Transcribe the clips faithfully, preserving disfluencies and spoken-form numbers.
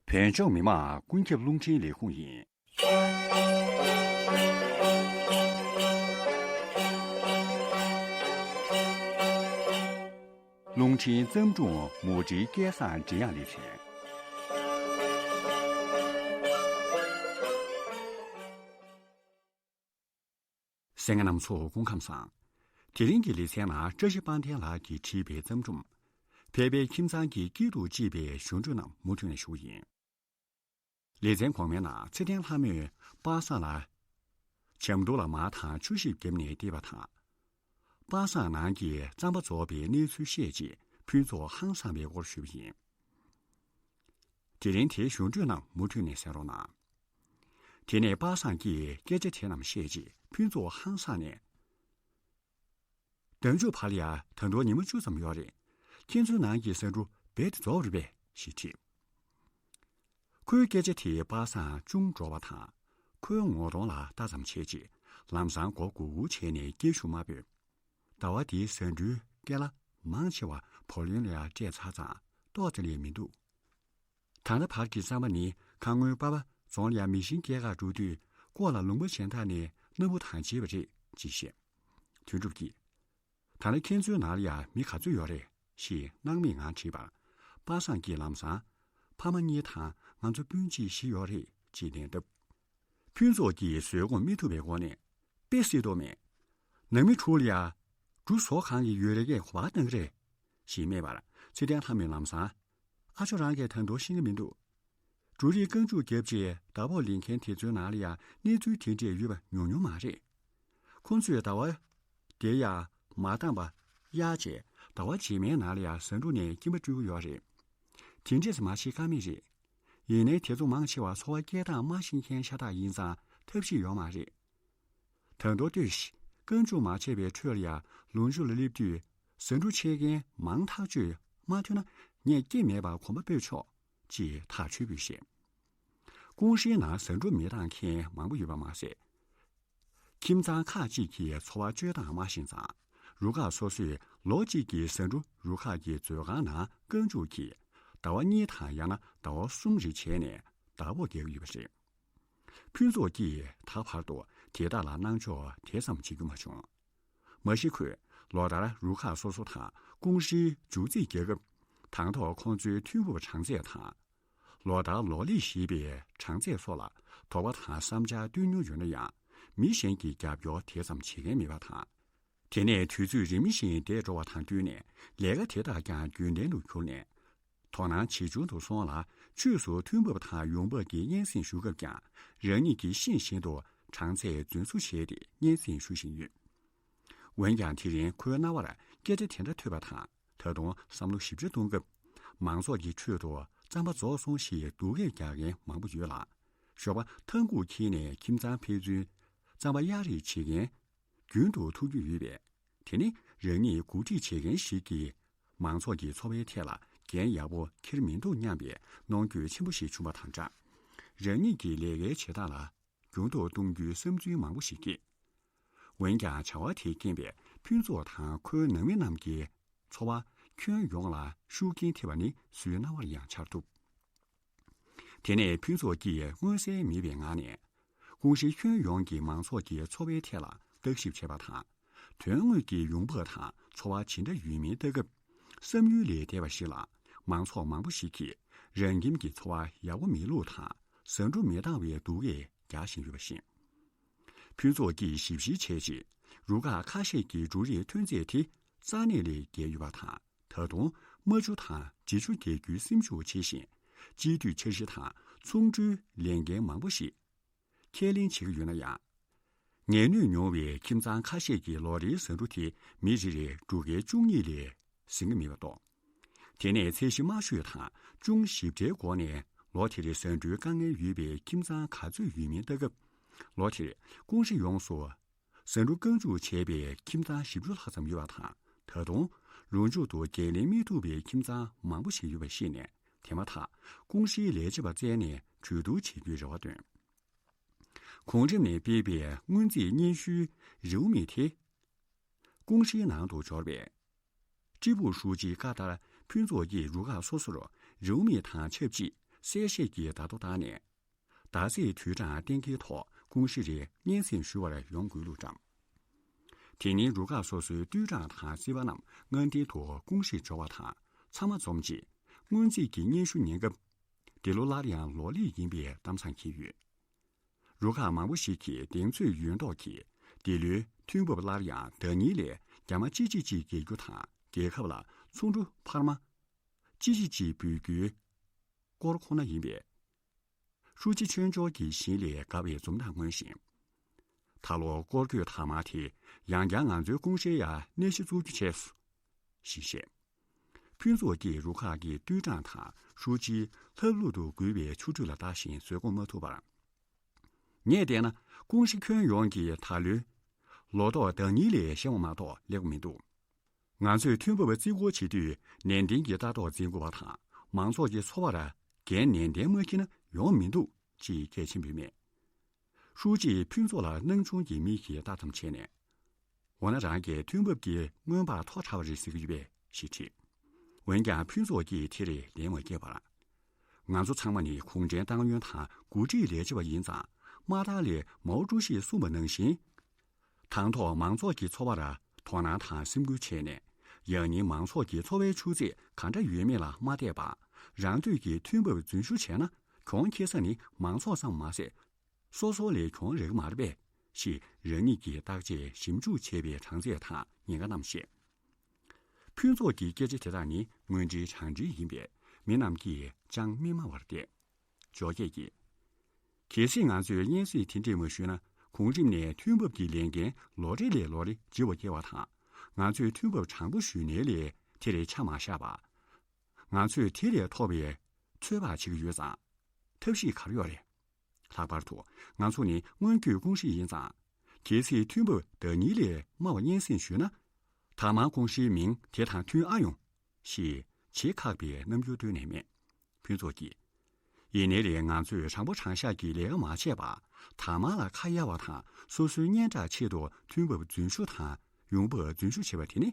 བོད་ལྗོངས་མི་དམངས་ཀུན་ཁྱབ་རླུང་འཕྲིན་ལས་ཁུངས་ཡིན། རླུང་འཕྲིན་བརྩམས་སྒྲུང་མུ་འབྲེལ་སྐལ་བཟང་འབྲི་དབྱངས་ལེ་ཚན། གསན་མཁན་རྣམ་ཚོ་སྐུ་ཁམས་བཟང་། དེ་རིང་གི་ལེ་ཚན་ནང་བཀྲ་ཤིས་དཔལ་ལྡན་ལགས་ཀྱིས་བྲིས་པའི་བརྩམས་སྒྲུང་། ཕལ་པའི་ཁྱིམ་ཚང་གི་སྐྱིད་སྡུག་ཅེས་པའི་ཞབས་བྲོ་རྣམས་མུ་མཐུད་ནས་ཞུ་གི་ཡིན། ལེ་ཚན་གོང་མའི་ནང་ཚེ་བརྟན་ལྷ་མོས་པ་སངས་ལ་བྱམས་མདོག་ལ་མར་དང་ཆུ་ཞིབ་བརྒྱབ་ནས་བལྟས་པ་དང་། པ་སངས་ནང་གི་རྩམ་པ་རྫོགས་པའི་གནས་ཚུལ་བཤད་རྗེས་ཕུན་ཚོགས་ཧང་སངས་པའི་སྐོར་ཞུས་པ་ཡིན། དེ་རིང་དེའི་ཞབས་བྲོ་རྣམས་མུ་མཐུད་ནས་གསན་རོགས་གནང་། དེ་ནས་པ་སངས་ཀྱིས་སྐད་ཆ་དེ་རྣམས་བཤད་རྗེས་ཕུན་ཚོགས་ཧང་སངས་ནས། དལ་འབྱོར་བར་ལ་ཡ་ད་དུང་ཉི་མ་བཅུ་ཙམ་ཡོད་རེད། ཁྱེད་ཚོའི་ནང་གི་ཟ་འབྲུ་རྦད་དེ་རྫོགས་རེད་པས་ཞེས་དྲིས། ཁོའི་སྐད་ཆ་དེས་པ་སངས་ཅུང་འདྲོགས་པ་དང་། ཁོའི་ངོ་གདོང་ལ་ལྟ་ཙམ་བྱས་རྗེས་ལམ་སང་མགོ་སྒུར་སྒུར་བྱས་ནས་སྐད་ཤུགས་དམའ་བོས། ཟླ་བ་འདིའི་ཟ་འབྲུའི་སྐལ་བ་མང་ཆེ་བ་བུ་ལོན་ལ་ཡ་སྤྲད་ཚར་ཙང་ཏོག་ཙམ་ལས་མི་འདུག་ད་ལྟ་བར་གྱི་རྩམ་པ་ནི་ཁ་སྔོན་པ་ཕ་རྫོང་ལ་ཡ་མི་ཤིང་སྐྱེལ་གར་འགྲོ་དུས་ལྐོག་ལ་ལུང་པ་གཞན་དག་ནས་སྣ་བུག་དང་བརྗེས་པ་རེད་ཅེས་བཤད། དོན་གྲུབ་ཀྱིས། ད་ནི་ཁྱེད་ཚོའི་ནང་ལ་ཡང་མི་ག་ཚོད་ཡོད་རེད་ཞེས་སྣང་མེད་ངང་དྲིས་པར། པ་སངས་ཀྱིས་ལམ་སང་། ཕ་མ་གཉིས་དང་ང་ཚོ་སྤུན་མཆེད་བཞི་ཡོད་རེད་ཅེས་ལན་བཏབ། ཕུན་ཚོགས་ཀྱིས་བཟོད་སྒོམ་མི་ཐུབ་པའི་སྒོ་ནས། དཔེ་སྲིད་དོ་མེད། ནང་མི་དྲུག་ལ་ཡང་། འབྲུ་བཟོ་གང་གི་ཡོད་རེ་གས་གོ་བ་གཏང་གི་རེད། ཞེས་སྨྲས་པར་ཚེ་བརྟན་ལྷ་མོས་ལམ་སང་། ཨ་ཅོ་རང་གིས་ད་དུང་ཤེས་ཀྱི་མི་འདུག་འབྲུ་རིགས་རྐང་བཙུགས་བརྒྱབ་རྗེས་བདག་པོ་ལེན་མཁན་དེ་ཚོའི་ནང་ལ་ཡང་གནས་ཚུལ་དེ་འདྲས་ཡོད་པ་ཉུང་ཉུང་མ་རེད། ཁོང་ཚོས་ཟླ་བ་དེ་ཡང་མ་བཏང་པ་གཡར་རྗེས་ཟླ་བ་རྗེས་མའི་ནང་ལ་ཡང་ཟ་འབྲུ་ནས་སྐྱིན་པ་སྤྲོད་ཀྱི་ཡོད་རེད། དེ་འདྲས་མ་བྱེད་ཀ་མེད་རེད། ཡིན་ནའི་དེ་ཚོ་མང་ཆེ་བ་འཚོ་བ་སྐྱེལ་སྟངས་མ་ཤེས་མཁན་ཤ་སྟག་ཡིན་ཙང་ཐབས་ཤེས་ཡོད་མ་རེད། ད་དུང་ལྟོས་ཤིག་རྐང་བཙུགས་མ་བྱས་པའི་ཁྲོད་ལ་ཡང་ལུང་ཕྱོགས་ལ་སླེབས་དུས་ཟ་འབྲུ་ཕྱེད་ཀན་མང་ཐག་ཆོད་མ་ཐོན་ན་ངས་སྐྱེ་མེད་པར་གོམ་པ་སྤོས་ཆོག་ཅེས་ཐག་ཆོད་པོས་བཤད། ཀུང་ཧྲེའི་ནང་ཟ་འབྲུ་མི་འདང་མཁན་མང་པོ་ཡོད་པ་མ་ཟད། ཁྱིམ་ཚང་ཁག་ཅིག་གིས་འཚོ་བ་སྤྱོད་སྟངས་མ་ཤེས་ཙང་། རུ་ཁག་སོ་སོས་ལོ་གཅིག་གི་ཟ་འབྲུ་རུ་ཁག་གི་མཛོད་ཁང་ནང་རྐང་བཙུགས་ཀྱིས་ཟླ་བ་གཉིས་དང་ཡང་ན་ཟླ་བ་གསུམ་རེ་བྱས་ནས་བདག་པོ་རྒྱག་གི་ཡོད་པ་རེད། ཕུན་ཚོགས་ཀྱིས་ད་བར་དུ་དེ་དག་ལ་སྣང་ཕྱོགས་དེ་ཙམ་བྱེད་རྒྱུ་མ་བྱུང་། མ་གཞི་ཁོས་ལོ་ལྟར་རུ་ཁག་སོ་སོ་དང་ཀུང་ཧྲེའི་མཇུག་རྩིས་རྒྱག་སྐབས། དང་ཐོག་ཁོང་ཚོའི་ཐོན་འབབ་གྲངས་ཚད་དང་། ལོ་ལྟར་ལོ་ལེགས་ཞེས་པའི་གྲངས་ཚད་སོགས་ལ་དོགས་པ་དང་བསམ་འཆར་བཏོན་མྱོང་ཡོད་ན་ཡང་། མི་གཞན་གྱིས་རྒྱབ་སྐྱོར་དེ་ཙམ་བྱེད་མཁན་མེད་པ་དང་། དེ་ནས་དུས་ཚོད་རིང་མོ་ཞིག་འདས་འགྲོ་བ་དང་བསྟུན་ནས་ལས་ཀ་དེ་དག་ཀྱང་རྒྱུན་ལྡན་དུ་གྱུར་ནས། དོ་སྣང་ཇེ་ཆུང་དུ་སོང་ལ། ཕྱོགས་སུ་ཐོན་འབབ་དང་ཡོང་འབབ་ཀྱི་སྙན་སེང་ཞུ་སྐབས་ཀྱང་རང་ཉིད་ཀྱིས་ཤེས་བཞིན་དུ་གྲངས་ཚད་རྫུན་བཟོ་བྱས་ཏེ་སྙན་སེང་ཞུ་བཞིན་ཡོད། འོན་ཀྱང་དེ་རིང་ཁོའི་རྣ་བར་སྐད་ཆ་དེ་འདྲ་ཐོས་པ་དང་ད་དུང་བསམ་བློ་ཞིབ་ཕྲ་གཏོང་སྐབས། མང་ཚོགས་ཀྱི་ཁྲོད་དུ་རྩམ་པ་རྫོགས་སོང་ཞེས་སྡུག་སྐད་རྒྱག་མཁན་མང་པོ་ཡོད་ལ། ཞོགས་པ་ཐང་གུ་འཁྱེར་ནས་ཁྱིམ་ཚང་ཕེབས་ཚུན་རྩམ་པ་གཡར་རེས་བྱེད་མཁན་རྒྱུན་དུ་ཐུག་རྒྱུ་ཡོད་པས། དེ་ནི་རང་ཉིད་འགོ་ཁྲིད་བྱེད་མཁན་ཞིག་གིས་མང་ཚོགས་ཀྱི་འཚོ་བའི་ཐད་ལ་འགན་ཡག་པོ་འཁྱེར་མི་འདུག་སྙམ་པའི་གནོང་འགྱོད་ཆེན་པོ་ཞིག་བྱུང་བ་དང་སྦྲགས། རང་ཉིད་ཀྱི་ལས་ཀའི་བྱེད་སྟངས་ལ་འགྱུར་ལྡོག་གཏོང་རྒྱུའི་བསམ་ཚུལ་མང་པོ་ཞིག་སྐྱེས། འོན་ཀྱང་བྱ་བ་དེས་རྐྱེན་པས་ཕུན་ཚོགས་དང་ཁོའི་ནང་མི་རྣམས་ཀྱི་འཚོ་བ་ཁྱོན་ཡོངས་ལ་ཤུགས་རྐྱེན་ཐེབས་པ་ནི་སུའི་རྣ་བར་ཡང་འཆར་ཐུབ། དེ་ནས་ཕུན་ཚོགས་ཀྱིས་མངོན་གསལ་མེད་པའི་ངང་ནས། ཀུང་ཧྲེ་ཁྱོན་ཡོངས་ཀྱི་མང་ཚོགས་ཀྱི་འཚོ་བའི་ཐད་ལ་བརྟག་ཞིབ་བྱས་པ་དང་། དོན་དངོས་ཀྱི་ཡོང་འབབ་དང་འཚོ་བ་ཇི་འདྲ་ཡོད་མིན་ལྟ་སྐབས། བསམ་ཡུལ་ལས་འདས་པ་ཞིག་ལ། མང་ཚོགས་མང་པོ་ཞིག་གིས་རང་ཁྱིམ་གྱི་འཚོ་བ་ཡག་པོ་མེད་ལུགས་དང་། ཟ་འབྲུ་མི་འདང་བའི་སྡུག་སྐད་རྒྱག་བཞིན་ཡོད་པ་བཞིན། ཕུན་ཚོགས་ཀྱིས་ཞིབ་བཤེར་བྱས་རྗེས། རུ་ཁག་ཁ་ཤས་ཀྱི་འབྲུ་རིགས་ཐོན་ཚད་དེ་རྩ་གནད་ལས་བརྒལ་ཡོད་པ་དང་། ད་དུང་རྨ་ཆུ་དང་འབྱེད་ཆུ་རྒྱག་རྒྱུའི་སེམས་ཤུགས་ཆེ་ཞིང་། སྤྱི་འཐུས་འཆར་གཞི་དང་ཚོང་འབྲེལ་ལས་འགན་མང་པོ་ཞིག་ཁས་ལེན་བྱེད་ཀྱི་ཡོད་ན་ཡང་། ངལ་ནུས་ཉུང་བའི་ཁྱིམ་ཚང་ཁ་ཤས་ཀྱི་ལོ་རེའི་ཟ་འབྲུ་དེ་མི་རེ་རེར་འབྲུ་ཁལ་བཅུ་གཉིས་ལས་ཟིན་གྱི་མེད་པ་རྟོགས། དེ་ནས་ཚད་གཞི་དམའ་ཤོས་དང་ཅུང་ཞིབ་ཕྲའི་སྒོ་ནས་ལོ་དེར་ཟ་འབྲུའི་དཀའ་ངལ་ཡོད་པའི་ཁྱིམ་ཚང་ག་ཚོད་ཡོད་མིན་ལྟ་སྐབས། ལོ་དེར་ཀུང་ཧྲེ་ཡོངས་སུ་ཟ་འབྲུ་རྐང་བཙུགས་བྱས་པའི་ཁྱིམ་ཚང་བཞི་བཅུ་ལྷག་ཙམ་ཡོད་པ་དང་། ད་དུང་ལོ་མཇུག་ཏུ་འགན་ལེན་མི་ཐུབ་པའི་ཁྱིམ་ཚང་མང་པོ་ཞིག་ཡོད་པ་ཤེས་ནས། དེ་མ་ཐག་ཀུང་ཧྲེའི་ལས་བྱེད་པ་བཙལ་ནས་གྲོས་བསྡུར་བྱེད་རྒྱུའི་རེ་བ་བཏོན། གོང་རིམ་ནས་སྤེལ་པའི་སྔོན་རྩིས་སྙན་ཞུའི་རེའུ་མིག་དེ་ཀུང་ཧྲེའི་ནང་དུ་འབྱོར་བས། ཀྲི་པུའུ་ཧྲུའུ་ཅིའི་བཀའ་ལྟར་ཕུན་ཚོགས་ཀྱིས་རུ་ཁག་སོ་སོར་རེའུ་མིག་དང་ཆབས་ཅིག་ གསལ་བཤད་ཀྱི་བརྡ་ཐོ་བཏང་ནས། ཟླ་ཚེས་དུས་གྲངས་གཏན་འཁེལ་ཐོག་ཀུང་ཧྲེ་རེ་སྙན་སེང་ཞུ་བར་ཡོང་དགོས་ལུགས་བཀྲམ། དེ་ནི་རུ་ཁག་སོ་སོའི་ཏུའུ་ཀྲང་དང་སྲིད་པ་རྣམས་སྔ་རྟིང་དུ་ཀུང་ཧྲེ་འབྱོར་བ་དང་ཚང་མ་འཛོམས་རྗེས་སྔོན་རྩིས་ཀྱི་སྙན་ཞུ་ཉན་སྐབས། འདི་ལོ་སླར་ཡང་ལོ་ལེགས་ཡིན་པའི་གཏམ་བཟང་འཁྱེར་ཡོད། རུ་ཁག་མང་པོ་ཞིག་གིས་གདེང་ཚོད་ཡོད་མདོག་གིས་འདི་ལོའི་ཐོན་འབབ་སླར་ཡང་ཟླ་ཉིན་ལས་རྒྱ་མ་གཅིག་གཅིག་གཅིག་བརྒལ་རྒྱུ་དང་རྒྱལ་ཁབ་ལ་ཚོང་འབྲུ་འཕར་མ་གཅིག་གཅིག་གཅིག་འབུལ་རྒྱུའི་སྐོར་ཁོ་ན་ཡིན་པས། ཧྲུའུ་ཅི་ཆོས་འབྱོར་གྱིས་ཞིང་ལས་དགའ་བའི་འཛུམ་མདངས་མངོན་ཞིང་། ད་ལོ་སྐོར་སྐྱོད་དར་དམར་དེ་ཡང་བསྐྱར་ང་ཚོའི་ཀུང་ཧྲེ་ཡ་གནས་གཞི་བཙུགས་རྒྱུ་བྱས་སོ། ཞེས་བཤད། ཕུན་ཚོགས་ཀྱིས་རུ་ཁག་གི་ཏུའུ་ཀྲང་དང་ཧྲུའུ་ཅིའི་ལྷབ་ལྷུབ་ཏུ་འགུལ་བའི་ཆུ་ཁྲུས་ལ་ལྟ་བཞིན་བཟོད་སྒོམ་མ་ཐུབ་པར། ངས་བལྟས་ན་ཀུང་ཧྲེ་ཁྱོན་ཡོངས་ཀྱི་ད་ལོའི་ལོ་ཏོག་ཟླ་ཉིན་ལས་ཞན་པ་མ་གཏོགས་ལེགས་པ་མི་འདུག་ང་ཚོས་ཐོན་འབབ་རྩིས་སྐོར་བྱེད་དུས་ནན་ཏན་གྱིས་ལྟ་རྟོག་འཛིན་དགོས་པ་དང་མང་ཚོགས་ཀྱི་འཚོ་བར་འགན་ནན་ཏན་མ་འཁྱེར་ན་ཡོང་མི་འདུག་ཅེས་གལ་ཆེན་པོས་སྨྲས། ཧྲུའུ་ཅིས་ཕུན་ཚོགས་ལ་སྣང་ཆུང་གི་མིག་གིས་ལྟ་ཙམ་བྱས་ནས། འོ་ན་རང་གིས་ཐོན་འབབ་ཀྱི་སྔོན་འབག་མཐོ་དྲགས་པ་རེད་ཟེར་གྱི་ཡོད་པས་ཞེས་དྲིས། འོན་ཀྱང་ཕུན་ཚོགས་ཀྱིས་དེར་ལན་མ་བསྐྱལ་བར། ང་ཚོ་ཚང་མ་ནི་གུང་ཁྲན་ཏང་ཡོན་དང་འགོ་ཁྲིད་ལས་བྱེད་པ་ཡིན་ཙང་དམག་དར་ལས་མའོ་ཀྲུའུ་ཞིས་གསུངས་པ་ནང་བཞིན། དང་ཐོག་མང་ཚོགས་ཀྱི་འཚོ་བར་དོ་སྣང་དང་སེམས་ཁུར་བྱས་ནས་ཡང་སྙིང་མང་ཚོགས་ཀྱི་འཚོ་བའི་ཆུ་ཚད་གང་འདྲ་ཡོད་མེད་ལ་མ་བལྟས་པར་རང་འདོད་ཀྱི་ཐོན་འབབ་རྫུན་ཞུ་བྱས་ན་གྱོང་ཁེ་ས་ནི་མང་ཚོགས་ཙམ་མ་ཟད། སོ་སོ་ལས་གྱོང་རག་གི་མ་རེད་པས། ཞེས་རང་ཉིད་ཀྱི་བརྟག་དཔྱད་ཞིབ་འཇུག་བྱས་པའི་གྲངས་ཚད་དང་ཉེན་ཁ་རྣམས་བཤད། ཕུན་ཚོགས་ཀྱི་སྐད་ཆ་དེ་དག་ནི་དངོས་འབྲེལ་དྲང་འབྲེལ་ཡིན་པས་མི་རྣམས་ཀྱིས་ཅང་སྨྲས་མ་བར་བལྟས། ཇོ་རྒྱས་ཀྱིས། གལ་སྲིད་ང་ཚོས་སྙན་སེང་དེ་འདྲས་མ་ཞུས་ན་གོང་རིམ་ནས་ཐོན་འབབ་ཀྱི་ལས་འགན་ལོ་རེ་ལས་ལོ་རེ་ལྗི་བ་སྐྱེ་བ་དང་ང་ཚོས་ཐོན་འབབ་དྲང་པོ་ཞུས་ནའི་ལས་དེ་རེ་ཆ་མ་བཞག་པ། ང་ཚོས་དེ་ལས་མཐོ་བའི་ཚོད་དཔག་བྱེད་ཀྱི་ཡོད་ཙང་། ཐབས་ཤེས་ག་རེ་ཡོད་རེད། ལྷག་པར་དུ་ང་ཚོ་ནི་སྔོན་སྐྱོད་ཀུང་ཧྲེ་ཡིན་ཙང་། གལ་སྲིད་ཐོན་འབབ་ཟླ་ཉིན་ལས་དམའ་བ་སྙན་སེང་ཞུས་ན། དར་དམར་ཀུང་ཧྲེའི་མིང་དེ་དང་མཐུན་ཨ་ཡོང་། ཞེས་བྱེད་ཁག་པའི་རྣམ་འགྱུར་སྟོན་ནས་སྨྲས། ཕུན་ཚོགས་ཀྱིས། ཡིན་ནའི་རེད། ང་ཚོས་དྲང་པོ་དྲང་བཞག་གི་ལས་ཀ་མ་བྱས་པར་དར་དམར་ལ་ཁ་གཡར་བ་དང་སོ་སོའི་སྙན་གྲགས་ཆེད་དུ་ཐོན་འབབ་རྫུན་ཞུ་དང་ཡོང་འབབ་རྫུན་ཞུ་བྱེད་པ་དེ་ནི་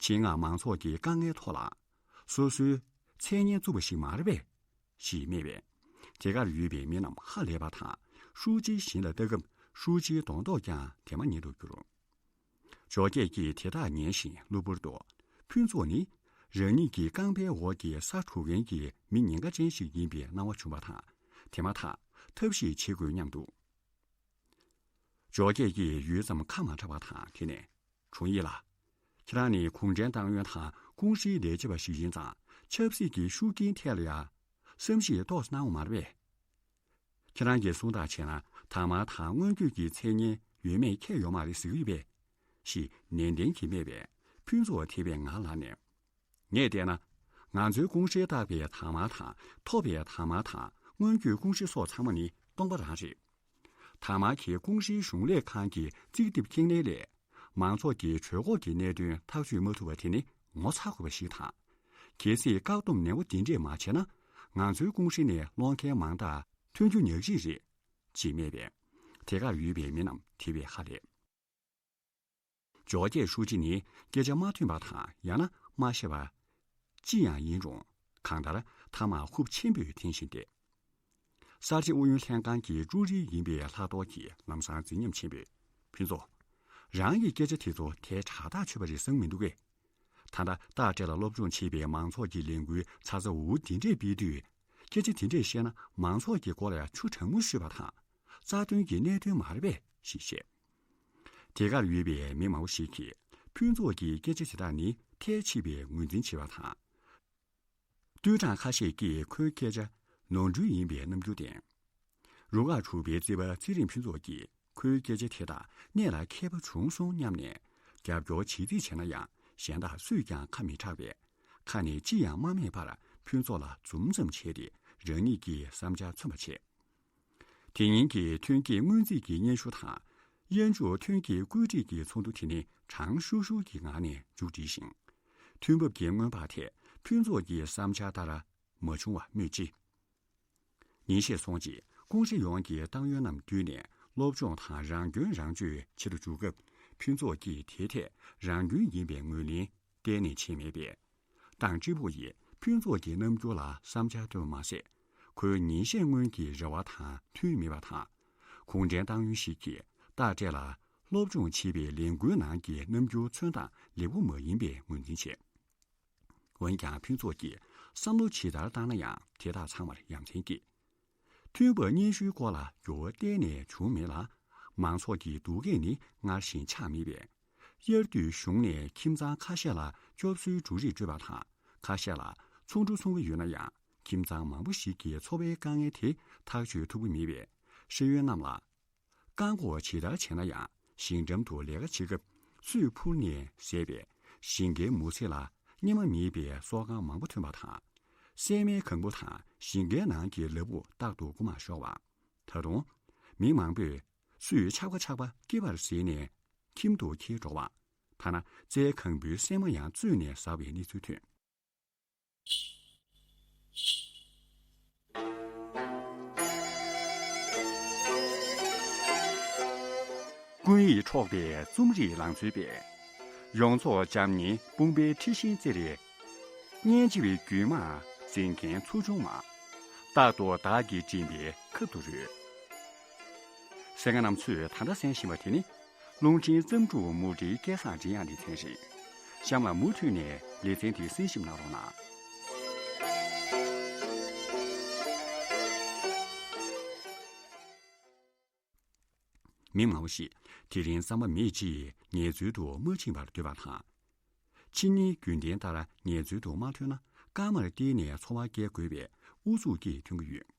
ཆེད་མངགས་མང་ཚོགས་ཀྱི་དཀའ་ངལ་ཐོག་ལ་སོ་སོའི་མཚན་སྙན་བཙུགས་པ་ཞིག་མ་རེད་པས། ཞེས་སྨྲས་པས། དེ་གར་ཡོད་པའི་མི་རྣམས་ཧ་ལས་པ་དང་ཧྲུའུ་ཅིའི་བཞིན་ལ་ལྟ་སྐབས་ཧྲུའུ་ཅིའི་གདོང་མདོག་ཀྱང་དེ་མ་ཉིད་དུ་གྱུར། ཇོ་རྒྱས་ཀྱིས་དེ་དག་ཉན་བཞིན་གློ་བུར་དུ་ཕུན་ཚོགས་ནི་རང་ཉིད་ཀྱི་རྐང་པའི་འོག་གི་ས་འཁྲུ་མཁན་གྱི་མི་ཉེན་ཁ་ཅན་ཞིག་ཡིན་པའི་སྣང་བ་བྱུང་བ་དང་དེ་མ་ཐག་ཐབས་ཤེས་བྱེད་དགོས་སྙམ་འདུག་ཇོ་རྒྱས་ཀྱིས་ཡུད་ཙམ་ཁ་མ་གྲགས་པ་དང་དེ་ནས། དྲུང་ཡིག་ལགས། ཁྱེད་རང་ནི་གུང་ཁྲན་ཏང་ཡོན་དང་ཀུང་ཧྲེའི་ལས་བྱེད་པ་ཞིག་ཡིན་ཙང་ཆབ་སྲིད་ཀྱི་ཤུགས་རྐྱེན་ཐད་ལ་ཡང་བསམ་གཞིག་ཏོག་ཙམ་གནང་བ་མ་རེད་པས། ཁྱེད་རང་གིས་གསུང་སྟངས་བྱས་ན་དར་དམར་དང་སྔོན་སྐྱོད་ཀྱི་མཚན་སྙན་ཡོད་མེད་ཁྱད་ཡོད་མ་རེད་ཟེར་གྱི་ཡོད་པས། ཞེས་ནན་ཏན་གྱིས་སྨྲས་པས་ཕུན་ཚོགས་དེ་བས་ངར་ལངས་ནས། ངས་བལྟས་ན། ང་ཚོའི་ཀུང་ཧྲེས་བཏགས་པའི་དར་དམར་དང་ཐོབ་པའི་དར་དམར་དང་སྔོན་སྐྱོད་ཀུང་ཧྲེ་སོགས་ཚང་མ་ནི་སྟོང་པ་རང་རེད། དར་དམར་གྱིས་ཀུང་ཧྲེའི་གཞུང་ལས་ཁང་གི་རྩིས་དེབ་འཁྱེར་ནའི་ལས། མང་ཚོགས་ཀྱི་གྲོད་ཁོག་གི་གནད་དོན་ཐག་གཅོད་མ་ཐུབ་པ་དེ་ནི་ངོ་ཚ་དགོས་པ་ཞིག་དང་། གལ་སྲིད་བཀག་སྡོམ་ནན་པོ་འདི་འདྲས་མ་བྱས་ན། ང་ཚོའི་ཀུང་ཧྲེ་ནས་སློང་མཁན་མང་དག་ཐོན་རྒྱུ་ཉག་གཅིག་རེད། ཅེས་སྨྲས་པས། དེ་གར་ཡོད་པའི་མི་རྣམས་དེ་བས་ཧ་ལས། ཇོ་རྒྱས་ཧྲུའུ་ཅི་ནི་སྐད་ཆ་མ་མཐུན་པ་དང་ཡང་ན་མ་ཤེས་པ་ཅི་ཡང་ཡིན་རུང་གང་ལྟར་མཐའ་མར་ཧུབ་ཆེན་པོས་འཐེན་བཞིན་ཏེ། གསར་བརྗེ་ཨུ་ཡོན་ལྷན་ཁང་གི་ཀྲུའུ་རིན་ཡིན་པའི་ལྷག་རྡོར་གྱིས་ལམ་སང་འཛིན་ཉམས་ཆེན་པོས། ཕུན་ཚོགས། རང་གི་སྐད་ཆ་དེ་ཚོ་དེ་དྲག་ཐག་ཆོད་པ་རེད་བསམ་མི་འདུག་གས། ད་ལྟ་ཏཱ་ཏྲེ་ལ་སློབ་སྦྱོང་བྱེད་པའི་མང་ཚོགས་ཀྱི་ལས་འགུལ་ཚ་ཚ་འུར་འུར་འདི་འདྲས་སྤེལ་དུས། སྐད་ཆ་དེ་འདྲས་བཤད་ན་མང་ཚོགས་ཀྱི་མགོ་ལ་ཆུ་གྲང་མོ་གཞུས་པ་དང་། རྩ་དོན་གྱི་གནད་དོན་མ་རེད་པས་ཞེས་བཤད། དེ་གར་ཡོད་པའི་མི་མང་པོ་ཞིག་གིས་ཕུན་ཚོགས་ཀྱི་སྐད་ཆ་དེ་དག་ནི་ཐལ་ཆེ་བའི་ངོས་འཛིན་བྱེད་པ་དང་། ལྟོས་དང་ཁ་ཤས་ཀྱིས་ཁོའི་སྐད་ཆ་ནོར་འཁྲུལ་ཡིན་པའི་རྣམ་འགྱུར་བསྟན། རུ་ཁག་དྲུག་པའི་རྩིས་པ་ཚེ་རིང་ཕུན་ཚོགས་ཀྱིས་ཁོའི་སྐད་ཆ་དེ་དག་གནད་ལ་འཁེལ་པོ་བྱུང་སོང་སྙམ་ནས་རྒྱབ་སྐྱོར་བྱེད་རྩིས་བྱས་ན་ཡང་གཞན་དག་སུས་ཀྱང་ཁ་མི་གྲག་པས་ཁ་ནས་ཅི་ཡང་མ་སྨྲས་པར་ཕུན་ཚོགས་ལ་འཛུམ་ཙམ་བྱས་ཏེ་རང་ཉིད་ཀྱི་བསམ་འཆར་མཚོན་པ་བྱས། དེ་ཉིན་གྱི་ཐོན་སྐྱེད་སྔོན་རྩིས་ཀྱི་སྙན་ཞུ་དང་། གཡས་འཇུག་ཐོན་སྐྱེད་བཀོད་སྒྲིག་གི་ཚོགས་འདུ་དེ་ནི་གྲང་ཤུར་ཤུར་གྱི་ངང་ནས་མཇུག་བསྒྲིལ་ཞིང་། ཐོན་འབབ་ཀྱི་སྔོན་དཔག་ཐད་ཕུན་ཚོགས་ཀྱི་བསམ་འཆར་ལྟར་མ་བྱུང་བ་སྨོས་ཅི། ཉིན་ཤས་སོང་རྗེས་ཀུང་ཧྲེ་ཡོངས་ཀྱི་ཏང་ཡོན་རྣམས་བསྡུས་ནས་སློབ་སྦྱོང་དང་རང་སྐྱོན་རང་བཅོས་བྱེད་དུ་འཇུག་སྐབས་ཕུན་ཚོགས་ཀྱིས་དེའི་ཐད་རང་སྐྱོན་ཡིན་པའི་ངོས་ལེན་གཏན་ནས་བྱས་མེད་པས། ཏང་ཀྲི་པུའུ་ཡིས་ཕུན་ཚོགས་ཀྱི་རྣམ་འགྱུར་ལ་བསམ་འཆར་བཏོན་པ་མ་ཟད། ཁོའི་ཉིན་ཤས་སྔོན་གྱི་རེ་བ་དང་མཐུན་མེད་པ་དང་། གུང་ཁྲན་ཏང་ཡོན་ཞིག་གིས་རྟ་དྲེལ་ལ་སློབ་སྦྱོང་བྱེད་པའི་ལས་འགུལ་ནང་གི་རྣམ་འགྱུར་མཚོན་སྟངས་ལེགས་པོ་མ་ཡིན་པའི་ངོས་འཛིན་བྱས། འོན་ཀྱང་ཕུན་ཚོགས་ཀྱིས་བསམ་བློ་ཇི་ལྟར་བཏང་ན་ཡང་དེ་དག་ཚང་མར་ཡ་མཚན་སྐྱེས། མཐུན་པ་སྙན་ཞུའི་སྐོར་ལ་འགྱུར་བ་གཏན་ནས་བྱུང་མེད་ལ། མང་ཚོགས་ཀྱི་སྡུག་སྐད་ནི་སྔར་བཞིན་ཆགས་མེད་པས། དབྱར་དུས་གཞུང་ནས་ཁྱིམ་ཚང་ཁ་ཤས་ལ་སྐྱོབ་གསོའི་འབྲུ་རིགས་སྤྲོད་པ་དང་། ཁ་ཤས་ལ་ཚོང་འབྲུ་འཚོང་གི་ཡོད་ན་ཡང་། ཁྱིམ་ཚང་མང་པོ་ཞིག་གིས་འཚོ་བའི་དཀའ་ངལ་དེ་ཐག་གཅོད་ཐུབ་ཀྱི་མེད་པས། ཤེས་ཡོན་རྣམས་ལ་བཀག་འགོག་ཇི་ལྟར་བྱས་ན་ཡང་། ཞིང་འགྲམ་དུ་ལས་ཀ་བྱེད་སྐབས་སུས་འཕུར་ནས་བཟས་པའི་ཞིང་ཁའི་མུ་ཚད་ལ་སྙེ་མ་མེད་པའི་སོ་ཁང་མང་པོ་ཐོན་པ་དང་། སྲན་མའི་གང་བུ་དང་ཞིང་ཁའི་ནང་གི་ལ་ཕུག་རྟག་ཏུ་རྐུ་མ་ཤོར་བ། ད་དུང་། མི་མང་པོས་སུས་ཆག་པ་ཆག་པ་སྐེད་པར་བཟེད་ནས་ཁྱིམ་དུ་འཁྱེར་འགྲོ་བ། ཐ་ན་རྩྭའི་གང་བུའི་སྲན་མ་ཡང་བཙོས་ནས་ཟ་བའི་གནས་ཚུལ་ཐོན། ཀུན་ཡིད་འཕྲོག་པའི་རྩོམ་རིག་ལང་ཚོའི་དཔལ། ཡོངས་རྫོགས་འཇམ་མཉེན་དཔུང་པའི་འཁྲི་ཤིང་རྩེར། སྙན་འཇེབས་རྒྱུད་མང་འཛིན་མཁན་ཚོགས་ཆུང་མ། རྟག་ཏུ་བདག་གིས་མགྲིན་པའི་ཁབ་ཏུ་རོལ། གསན་མཁན་རྣམ་ཚོས་ད་ལྟ་གསན་བཞིན་པ་དེ་ནི། རླུང་འཕྲིན་བརྩམས་སྒྲུང་མུ་འབྲེལ་སྐལ་བཟང་མགྲིན་དབྱངས་ལེ་ཚན་རེད། གཤམ་ལ་མུ་མཐུད་ནས་ལེ་ཚན་དེ་གསན་ཞིབ་གནང་རོགས་གནང་། མི་མང་པོ་ཞིག་དེ་རིང་བསམ་པ་མེད་ཅིང་ངལ་རྩོལ་དུ་མ་ཕྱིན་པར་སྡོད་པ་དང་། ཕྱི་ཉིན་རྒྱུན་ལྡན་ལྟར་ངལ་རྩོལ་དུ་མ་ཐོན་ན་སྐར་མར་བལྟས་ནས་འཚོ་བ་སྐྱེལ་དགོས་པའི་ཨུ་ཚུགས་ཀྱིས་ཐོན་གྱི་ཡོད།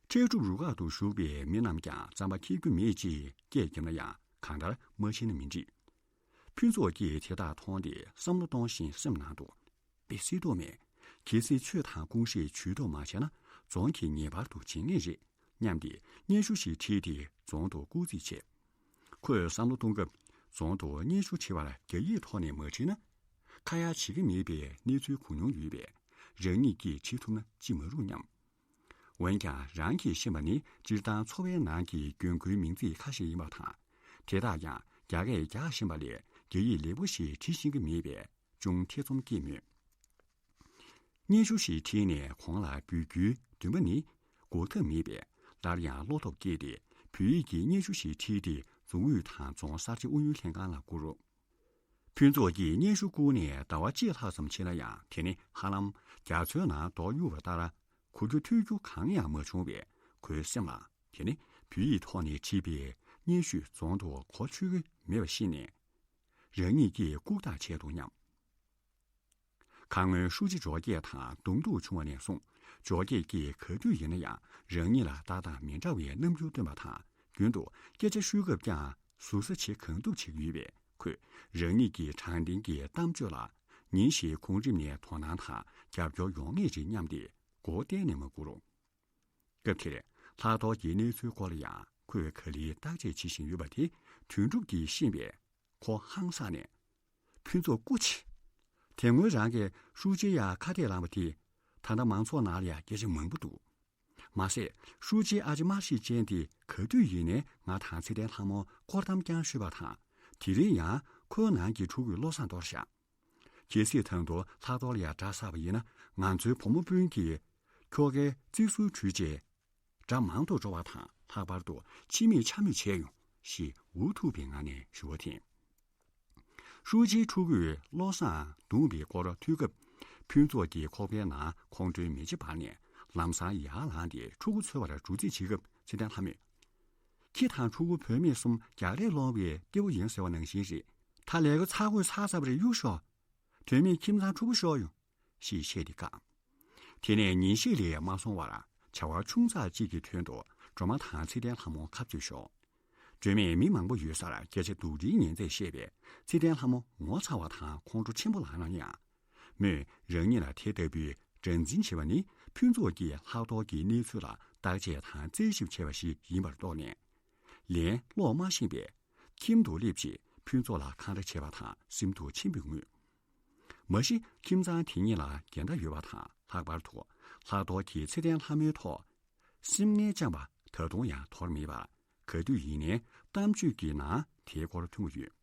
འཕྲལ་སྒྲུབ་རུ་ཁག་ཏུ་ཞུགས་པའི་མི་རྣམས་ཀྱང་རྩམ་པ་འཁྱེར་རྒྱུ་མེད་ཅེས་སྐད་བརྒྱབ་ན་ཡང་གང་ལྟར་མ་ཕྱིན་ན་མི་འགྲིག། ཕུན་ཚོགས་ཀྱིས་དེ་དག་མཐོང་སྟེ་བསམ་བློ་གཏོང་བཞིན་སེམས་ནང་དུ། དཔེ་སྲིད་དོ་མེད། གལ་སྲིད་ཆོས་དང་ཀུན་ཤེས་ཇུས་གཏོགས་མ་བྱས་ན་རྫོང་གིས་ངེས་པར་དུ་བྱེད་ངེས་རེད་སྙམ་སྟེ་སྙན་ཞུ་ཞིག་བྲིས་ཏེ་རྫོང་དུ་སྐུར་རྩིས་བྱས། ཁོས་བསམ་བློ་གཏོང་སྐབས་རྫོང་དུ་སྙན་ཞུ་བྲིས་པར་རྒྱ་ཡིག་ཐོག་ནས་མ་བྲིས་ན། ཁ་ཡ་བྱེད་ཀྱི་མེད་པའི་གནས་ཚུལ་གོ་མྱོང་ཡོད་པས་རང་ཉིད་ཀྱིས་བྲིས་ཐུབ་ན་ཅི་མ་རུང་སྙམ། འོན་ཀྱང་རང་གིས་ཤེས་པ་ནི་སྤྱིར་བཏང་འཚོ་བའི་ནང་གི་གྱོང་གུན་མིང་ཚིག་ཁ་ཤས་ཡིན་པ་དང་། དེ་དག་ཀྱང་རྒྱ་སྐད་རྒྱག་བཞིན་པ་ལས་རྒྱ་ཡིག་ལེགས་པོ་ཞིག་བྲིས་ཤེས་ཀྱི་མེད་པས་ཅུང་ཐེ་ཚོམ་སྐྱེས་མོད། སྙན་ཞུ་ཞིག་བྲིས་ནས་གོང་ལ་འབུལ་རྒྱུའི་འདུན་པ་ནི་འགོག་ཐབས་མེད་པས་སླར་ཡང་བློ་སྟོབས་བསྐྱེད་དེ་བོད་ཡིག་གི་སྙན་ཞུ་ཞིག་བྲིས་ཏེ་རྫོང་ཨུད་དང་རྫོང་གསར་བརྗེ་ཨུ་ཡོན་ལྷན་ཁང་ལ་བསྐུར། ཕུན་ཚོགས་ཀྱིས་སྙན་ཞུ་བསྐུར་ནས་ཟླ་བ་གཅིག་ལྷག་ཙམ་ཕྱིན་ན་ཡང་དེ་ནི་ཧ་ལམ་རྒྱ་མཚོའི་ནང་རྡོ་གཡུག་པ་ལྟར་གོ་རྒྱུ་ཐོས་རྒྱུ་གང་ཡང་མ་བྱུང་བས་ཁོའི་སེམས་ལ་དེ་ནི་བོད་ཡིག་ཐོག་ནས་བྲིས་པའི་སྙན་ཞུ་རྫོང་དུ་གོ་ཆོད་ཀྱི་མེད་པ་ཤེས་ནས་རང་ཉིད་ཀྱིས་ལྐུགས་རྟགས་བྱས་འདུག་སྙམ། ཁ་སྔོན་ཧྲུའུ་ཅི་ཇོ་རྒྱལ་དང་གདོང་ཐུག་བྱུང་བ་ནས་བཟུང་ཇོ་རྒྱལ་གྱིས་ག་དུས་ཡིན་ན་ཡང་རང་ཉིད་ལ་ལྟ་སྟངས་མི་འདྲ་བའི་རྣམ་འགྱུར་སྟོན་པ་དང་རྒྱུན་དུ་སྐད་ཆ་ཤོད་སྐབས་ཀྱང་ཟུར་ཟ་བྱེད་གང་ཐུབ་བྱེད་ཀྱི་ཡོད་པས་ཁོས་རང་ཉིད་ཀྱི་དྲང་བདེན་གྱི་གཏམ་བརྗོད་ལ་ཉིན་ཞིག་གོང་རིམ་ནས་དོ་སྣང་དང་རྒྱབ་སྐྱོར་ཡོང་ངེས་རེད་སྙམ་སྟེ་མགོ་གཏན་ནས་མ་སྒུར། སྐབས་དེར་ལྷག་རྡོར་གྱི་གནས་ཚུལ་སྐོར་ལ་ཡང་ཁོས་ག་ལེར་བརྟག་དཔྱད་བྱེད་བཞིན་ཡོད་པ་དེ་དོན་གྲུབ་ཀྱིས་ཤེས་པས་ཁོ་ཧང་སངས་ནས། ཕུན་ཚོགས་སྐུ་མཁྱེན། དེ་སྔོན་རང་གིས་ཧྲུའུ་ཅི་ཡ་ཁ་གཏད་བླངས་པ་དེ་ད་ལྟ་མང་ཚོགས་ནང་ལ་ཡང་སྐད་ཆ་མང་པོ་འདུག་མ་ཟད་ཧྲུའུ་ཅི་ཨ་ཅེ་དམར་ཤེད་ཅན་དེ་ག་དུས་ཡིན་ནའི་ང་དང་ཚེ་བརྟན་ལྷ་མོར་སྐོར་གཏམ་རྐྱང་ཤོད་པ་དང་དེ་རིང་ཡང་ཁོའི་ནང་གི་ཕྲུ་གུས་བློ་བཟང་གཏོར་བཞག་གལ་སྲིད་ད་དུང་ལྷག་རྡོར་ལ་ཡང་དགྲ་བསགས་པ་ཡིན་ན་ང་ཚོའི་བུ་མོ་སྤུན་གྱིས་ཁྱོ་གའི་རྩིག་ཟུར་བྲུས་རྗེས་དགྲ་མང་དུ་འགྲོ་བ་དང་ལྷག་པར་དུ་ཕྱི་མིས་འཕྱ་སྨོད་བྱས་ཡོང་ཞེས་འུ་ཐུག་པའི་ངང་ནས་ཞུ་བ་འཐེན། ཧྲུའུ་ཅིའི་ཕྲུ་གུས་བློ་བཟང་བརྡུངས་པའི་སྐོར་ཐོས་སྐབས་ཕུན་ཚོགས་ཀྱིས་ཁོག་པའི་ནང་ཁོང་ཁྲོའི་མེ་ལྕེ་འབར་ནས་ལམ་སང་ཡར་ལངས་ཏེ་ཕྲུ་གུ་འཚོལ་བར་འགྲོ་རྩིས་བྱེད་སྐབས་ཚེ་བརྟན་ལྷ་མོས། ཁྱེད་དང་ཕྲུ་གུ་བུད་མེད་གསུམ་རྒྱག་ལས་སློང་བའི་སྐྱེ་བོ་ཡིན་ཟེར་བ་ནང་བཞིན་རེད། ད་ལས་ཀ་ཚར་དགོས་ཚར་ཚར་བ་རེད་གཡུག་ཤོག་དོན་མེད་ཁྱིམ་ཚང་འཁྲུག་པོ་ཤོར་ཡོང་། ཞེས་བཤད་དེ་བཀག་དེ་ནས་ཉིན་ཤས་ལས་མ་སོང་བར་བྱ་བ་ཆུང་ཙག་ཅིག་གི་དོན་དུ་སྒྲོལ་མ་དང་ཚེ་བརྟན་ལྷ་མོ་ཁ་རྩོད་ཤོར། སྒྲོལ་མས་མི་མང་པོ་ཡོད་སར་སྐད་ཆ་སྡུག་འདྲིའི་ཉན་ཚད་བཤད་པས་ཚེ་བརྟན་ལྷ་མོ་ངོ་ཚ་བ་དང་ཁོང་ཁྲོ་ཆེན་པོ་ལངས་ན་ཡང་། མོས་རང་ཉིད་ལ་དེ་ལྟ་བུའི་དགྲར་འཛིན་བྱེད་པ་ནི་ཕུན་ཚོགས་ཀྱིས་ལྷག་རྡོར་གྱི་གནས་ཚུལ་ལ་བརྟག་དཔྱད་དང་རྩད་ཞིབ་བྱས་པ་ཞིག་ཡིན་པར་རྟོགས་ནས། ལན་སློག་མ་ཤེས་པས་ཁྱིམ་དུ་སླེབས་རྗེས་ཕུན་ཚོགས་ལ་འཁང་ར་བྱས་པ་དང་སེམས་སྡུག་ཆེན་པོས་ངུས། མ་གཞི་ཁྱིམ་ཚང་དེ་གཉིས་ལ་འགལ་ཟླ་ཡོད་པ་དང་ལྷག་པར་དུ་ལྷག་རྡོར་གྱིས་ཚེ་བརྟན་ལྷ་མོའི་ཐོག་སེམས་ངན་བཅངས་པ་ད་དུང་ཡང་དོར་མེད་པར་ག་དུས་ཡིན་ནའི་གཏམ་བརྗོད་ཀྱི་ནང་དེའི་སྐོར་ཐོན་གྱི་ཡོད།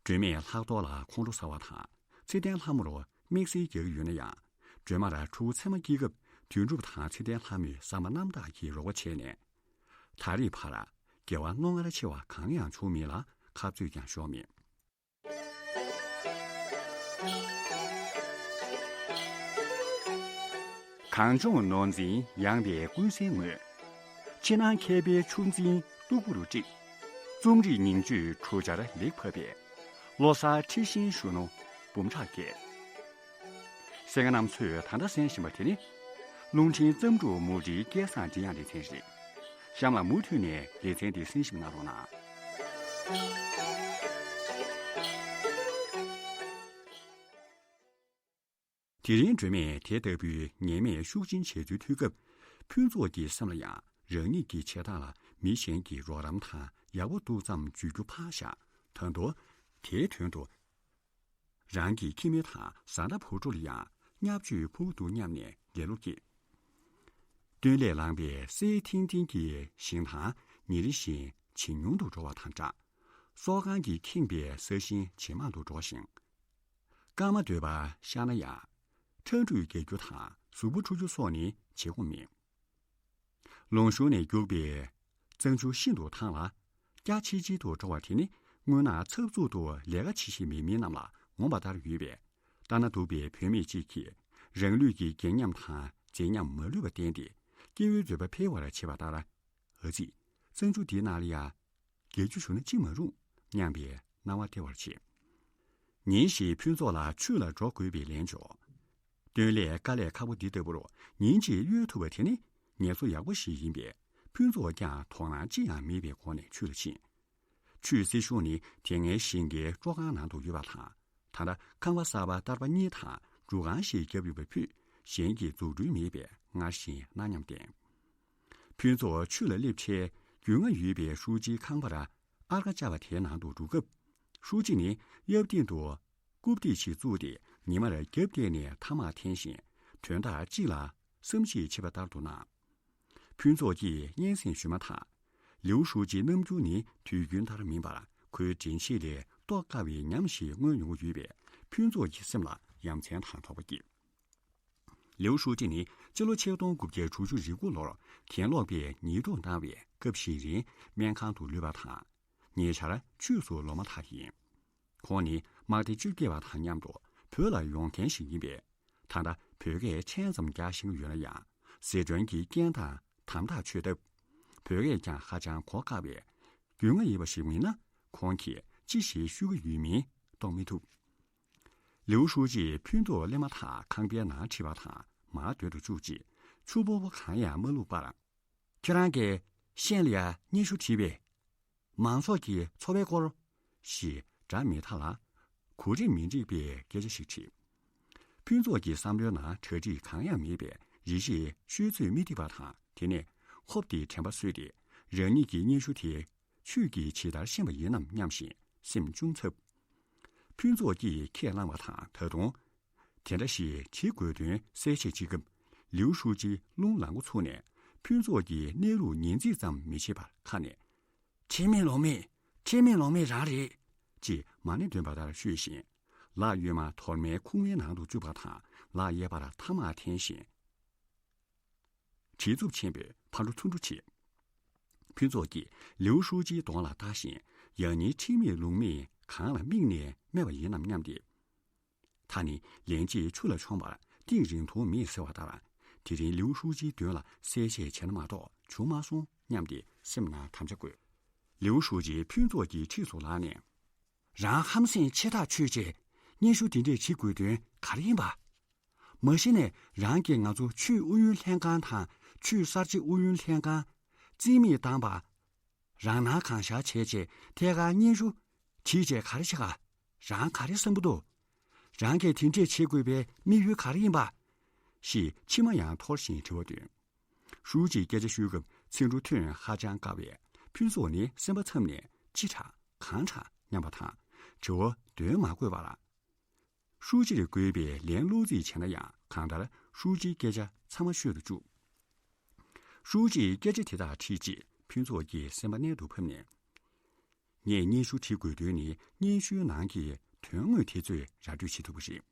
སྒྲོལ་མས་ལྷག་རྡོར་ལ་ཁོང་ཁྲོ་ཟ་བ་དང་ཚེ་བརྟན་ལྷ་མོར་དམིགས་བསལ་རྒྱག་གི་ཡོད་ན་ཡང་སྒྲོལ་མར་ཕྲུ་གུ་མཚན་མ་སྐྱེས་སྐབས་ དོན་གྲུབ་དང་ཚེ་བརྟན་ལྷ་མོས་བསམ་པ་རྣམ་དག་གིས་རོགས་པ་བྱས་ནས། ད་རེས་བར་དགེ་བ་རྣོ་ངར་ཆེ་བ་གང་ཡང་བྱུང་མེད་ལ། ཁ་རྩོད་ཀྱང་ཤོར་མེད། གངས་ལྗོངས་ནོར་འཛིན་ཡངས་པའི་ཀུན་གསལ་ངོས། ཕྱི་ནང་མཁས་པའི་ཆུ་འཛིན་སྟུག་པོར་དཀྲིགས། རྩོམ་རིག་ཉིང་བཅུད་གྲུ་ཆར་ལེགས་ཕབ་པའི། བློ་གསར་འཁྲི་ཤིང་གཞོན་ནུ་འབུམ་ཕྲག་བརྒྱད། གསན་མཁན་རྣམ་ཚོས་ད་ལྟ་གསན་བཞིན་པ་དེ་ནི། རླུང་འཕྲིན་བརྩམས་སྒྲུང་མུ་འབྲེལ་སྐལ་བཟང་འབྲི་དབྱངས་ལེ་ཚན་རེད། གཤམ་ལ་མུ་མཐུད་ནས་ལེ་ཚན་འདི་གསན་ཞིབ་གནང་རོགས་གནང་། དེ་རིང་སྒྲོལ་མས་དེ་ལྟ་བུའི་ཉེས་མེད་ཤུགས་ཆེན་བྱེད་རྩོལ་ཐུག་སྐབས། ཕུན་ཚོགས་ཀྱི་སེམས་ལ་ཡང་རང་ཉིད་ཀྱི་བྱེད་སྟངས་ལ་མི་གཞན་གྱིས་རོགས་རམ་དང་ཡག་པོ་འདུག་ཙམ་བརྗོད་རྒྱུ་ཕར་བཞག། ད་དུང་དེའི་དོན་དུ། རང་གི་ཁྱིམ་མི་དང་བཟའ་ཟླ་བུ་ཕྲུག་ལ་ཡང་བརྙས་བཅོས་ཕོག་གི་འདུག་སྙམ་ནས་ལེ་ལོ་སྐྱེས། སྟོན་ལས་ལངས་པའི་སེར་ཐིང་ཐིང་གི་ཞིང་ཐང་ཉིན་རེ་བཞིན་ཇེ་ཉུང་དུ་འགྲོ་བ་དང་འདྲ། སྲོག་ཁང་གིས་ཁེངས་པའི་ས་ཞིང་ཇེ་མང་དུ་འགྲོ་ཞིང་། སྐར་མ་བརྗེས་པ་ཤར་ན་ཡང་། ཁྲ་འབྲུག་རྒྱག་རྒྱུ་དང་གཟུགས་པོ་འཁྲུ་རྒྱུ་སོགས་ནི་བྱེད་སྒོ་མེད། ལུང་གཤོང་ནས་རྒྱུག་པའི་གཙང་ཆུ་ཤིན་ཏུ་ཐང་ལ། རྒྱ་ཆེ་ཆེ་དུ་འགྲོ་བ་དེ་ནི་སྔོན་ན་ཚབ་ཚུབ་ཏུ་ལས་ཀ་བྱེད་ཤེས་མེད་མི་རྣམས་ལ་ངོམ་པ་ལྟར་ཡོད་པས། ལྟ་ན་སྡུག་པའི་བུད་མེད་ཅིག་གིས་རང་ལུས་ཀྱི་དགེ་ཉམས་དང་རྫས་ཉམས་མ་ལུས་པ་བསྟན་ཏེ། སྐྱེ་བོའི་འདོད་པ་འཕེལ་བར་བྱེད་པ་ལྟར། ཨ་ཙི། གཙང་ཆུ་འདིའི་ནང་ལ་ཡ། རྒྱག་རྒྱུ་བྱུང་ན་ཅི་མ་རུང་སྙམ་པའི་སྣང་བ་སྟེར་བར་བྱེད། ཉིན་ཞིག་ཕུན་ཚོགས་ལ་ཆུ་ལ་འགྲོ་དགོས་པའི་ལན་འབྱོར། སྟོན་ལས་དཀའ་ལས་ཁག་པོ་འདི་ལྟ་བུར་ཉིན་གཅིག་གཡོལ་ཐུབ་པ་དེ་ནི་ངལ་གསོ་ཡག་པོ་ཞིག་ཡིན་པས། ཕུན་ཚོགས་ཀྱང་དོགས་སྣང་ཅི་ཡང་མེད་པའི་སྒོ་ནས་ཆུ་ལ་ཕྱིན། ཆུའི་སྲི་ཞུང་ནི་དེ་སྔའི་ཞིང་ཁའི་སྤྲོ་ཁང་ནང་དུ་ཡོད་པ་དང་། ད་ལྟ་ཁང་པ་གསར་པ་སྟར་པ་གཉིས་དང་སྒྲུབ་ཁང་ཞིག་བརྒྱབ་ཡོད་པ་ཕུད་གཞན་གྱི་འཛུགས་སྐྲུན་མེད་པས་སྔར་བཞིན་སྣང་ཉམས་ལྡན། ཕུན་ཚོགས་ཆུ་ལ་སླེབས་ཆེད་རྒྱུས་མངའ་ཡོད་པའི་ཧྲུའུ་ཅིའི་ཁང་པར་ཨར་ཀ་བཅའ་བ་དེའི་ནང་དུ་འགྲོ་སྐབས། ཧྲུའུ་ཅི་ནི་གཡབ་སྟེང་དུ་རྐུབ་སྟེགས་ཤིག་བཙུགས་ཏེ་ཉི་མར་རྒྱབ་བལྟས་ནས་ཐ་མག་འཐེན་ཞིང་དོན་དག་ཅིག་ལ་བསམ་གཞིག་བྱེད་པ་ལྟར་དུ་སྣང་། ཕུན་ཚོགས་ཀྱིས་སྙན་སེང་ཞུས་མ་ཐག། ལིའུ་ཧྲུའུ་ཅིའི་རྣམ་འགྱུར་ནི་དུས་རྒྱུན་ལྟར་མིན་པར་ཁོའི་དྲན་ཤེས་ལས་རྟོགས་དཀའ་བའི་ཉམས་ཤིག་མངོན་ཡོང་གི་ཡོད་པས་ཕུན་ཚོགས་ཀྱི་སེམས་ལ་ཡ་མཚན་དང་དོགས་པ་སྐྱེས། ལིའུ་ཧྲུའུ་ཅི་ནི་སྤྱི་ལོ་ཆིག་སྟོང་དགུ་བརྒྱ་དྲུག་ཅུ་རེ་དགུ་ལོར་གྱེན་ལོག་པས་ཉེས་འཛུགས་གནང་བའི་སྐབས་ཤིག་རིང་སྨན་ཁང་དུ་ལུས་པ་དང་། ཉེ་ཆར་ཆོས་སུ་ལོག་མ་ཐག་ཡིན། ཁོང་ནི་དམག་སྡེ་བཅོ་བརྒྱད་པ་དང་མཉམ་དུ་བོད་ལ་ཡོང་མཁན་ཞིག་ཡིན་པས། ད་ལྟ་བོད་སྐད་མཆན་ཙམ་རྒྱག་ཤེས་ཀྱི་ཡོད་ན་ཡང་། ཟི་ཁྲོན་གྱི་རྐྱེན་དང་དམ་དྲག་ཆོད་སྟབས། བོད་སྐད་ཀྱང་ཧ་ཅང་གོ་དཀའ་བས། རྒྱུས་མངའ་ཡོད་པ་ཞིག་མིན་ན་ཁོང་གིས་ཅི་ཞིག་ཤོད་ཀྱི་ཡོད་མིན་རྟོགས་མི་ཐུབ། ལིའུ་ཧྲུའུ་ཅིས་ཕུན་ཚོགས་སླེབས་མ་ཐག་ཁང་པའི་ནང་ཁྲིད་པ་དང་མར་སྡོད་དུ་བཅུག་རྗེས། ཆུ་ཕོར་པ་གང་ཡང་མ་བླུགས་པར། ཁྱེད་རང་གིས་ཤན་ལ་ཡ་སྙན་ཞུ་བྲིས་པས། མང་ཚོགས་ཀྱི་འཚོ་བའི་སྐོར་ཞེས་སྒྲ་མི་ཐ་ལ་གོ་སྒྲིག་མི་འགྲིག་པའི་སྐད་ཆ་ཞིག་དྲིས། ཕུན་ཚོགས་ཀྱི་བསམ་བློའི་ནང་གྲ་སྒྲིག་གང་ཡང་མེད་པས་རེ་ཞིག་ཤོད་ཚོད་མི་ཐིག་པ་དང་། དེ་ནས་ཧོབ་སྟེ་དྲན་པ་གསོས་ཏེ་རང་ཉིད་ཀྱི་སྙན་ཞུ་དེ་ཆོས་ཀྱིས་ཇི་ལྟར་ཤེས་པ་ཡིན་ནམ་སྙམ་ཞིང་སེམས་ཅུང་འཚབ། ཕུན་ཚོགས་ཀྱིས་ཁས་བླངས་པ་དང་ད་དུང་། དེ་འདྲ་ཞིག་བྱེད་དགོས་དོན་གསལ་བཤད་བྱེད་སྐབས་ལིའུ་ཧྲུའུ་ཅི་རླུང་ལངས་འགོ་ཚུགས་ནས་ཕུན་ཚོགས་ཀྱི་གནས་ལུགས་ཉིན་མཚན་ཙམ་མི་བྱེད་པར་ཁ་ནས། ཁྲེལ་མེད་ལོང་མེད། ཁྲེལ་མེད་ལོང་མེད་རང་རེད། ཅེས་མ་ཎི་འདོན་པ་ལྟར་ཤོད་བཞིན་ལག་གཡོན་མ་དོར་མའི་ཁུག་མའི་ནང་དུ་བཅུག་པ་དང་ལག་གཡས་པར་ཐ་མག་འཐེན་བཞིན། བྲེལ་འཚུབ་ཆེན་པོས་ཕར་འགྲོ་ཚུར་འགྲོ་བྱེད། ཕུན་ཚོགས་ཀྱིས་ལིའུ་ཧྲུའུ་ཅིའི་གདོང་ལ་ལྟ་བཞིན་ཡང་སྙིང་ཁྲེལ་མེད་ལོང་མེད་གང་ལ་དམིགས་ནས་སྨྲས་པ་ཡིན་ནམ་སྙམ་སྟེ། ད་ནི་ལན་གཅིག་ཆུ་ལ་མཆོངས་པར་གཏིང་རིང་ཐུང་མེད་ཟེར་བ་ལྟར། དེ་རིང་ལིའུ་ཧྲུའུ་ཅིའི་མདུན་ལ་གསལ་བཤད་བྱས་ན་མ་གཏོགས་བྱུང་མ་སོང་སྙམ་སྟེ་སེམས་ནང་དམ་བཅའ་བཀོད། ལིའུ་ཧྲུའུ་ཅི་ཕུན་ཚོགས་ཀྱི་འཁྲིས་སུ་ལངས་ནས། རང་ཧམ་སེམས་ཆེ་ཐག་ཆོད་བྱས་སྙན་ཞུ་འདི་འདྲས་བྱེད་དགོས་དོན་ག་རེ་ཡིན་པ། མ་གཞི་ནས་རང་གིས་ང་ཚོ་ཆུས་ཨུ་ཡོན་ལྷན་ཁང་དང་ཆུས་གསར་བརྗེ་ཨུ་ཡོན་ལྷན་ཁང་རྩིས་མེད་བཏང་པ། རང་སྣང་གང་ཤར་བྱས་བྱས་ཐད་ཀར་སྙན་ཞུ་བྲིས་བྱས་ག་རེ་བྱེད་ག། རང་ག་རེ་བསམ་གྱི་འདུག། རང་གིས་དེ་འདྲས་བྱེད་དགོས་པའི་དམིགས་ཡུལ་ག་རེ་ཡིན་པ། ཞེས་མཆི་མ་ཡང་འཐོར་བཞིན་དྲི་བ་བཏོན། ཧྲུའུ་ཅིས་སྐད་ཆ་ཤོད་སྐབས་ཚིག་འབྲུ་ཐོན་ཧ་ཅང་དཀའ་བས་ཕུན་ཚོགས་ནི་སེམས་པ་འཚབ་ནས་ཅི་དྲག་གང་དྲག་སྙམ་པ་དང་དྲི་བ་འདོན་མ་དགོས་པར། ཧྲུའུ་ཅིར་དགོས་པའི་ལན་བློ་རྩིས་བྱས་ན་ཡང་གང་ལྟར་ཧྲུའུ་ཅིའི་སྐད་ཆ་ཚང་མ་ཤོད་དུ་བཅུག། ཧྲུའུ་ཅིས་སྐད་ཆ་དེ་དག་དྲིས་རྗེས་ཕུན་ཚོགས་ཀྱི་སེམས་པ་རྣལ་དུ་ཕབ་ནས། ངས་སྙན་ཞུ་བྲིས་དགོས་དོན་ནི་སྙན་ཞུའི་ནང་གི་དོན་དངོས་དེ་ཚོས་ར་སྤྲོད་བྱེད་ཐུབ་པ་རེད།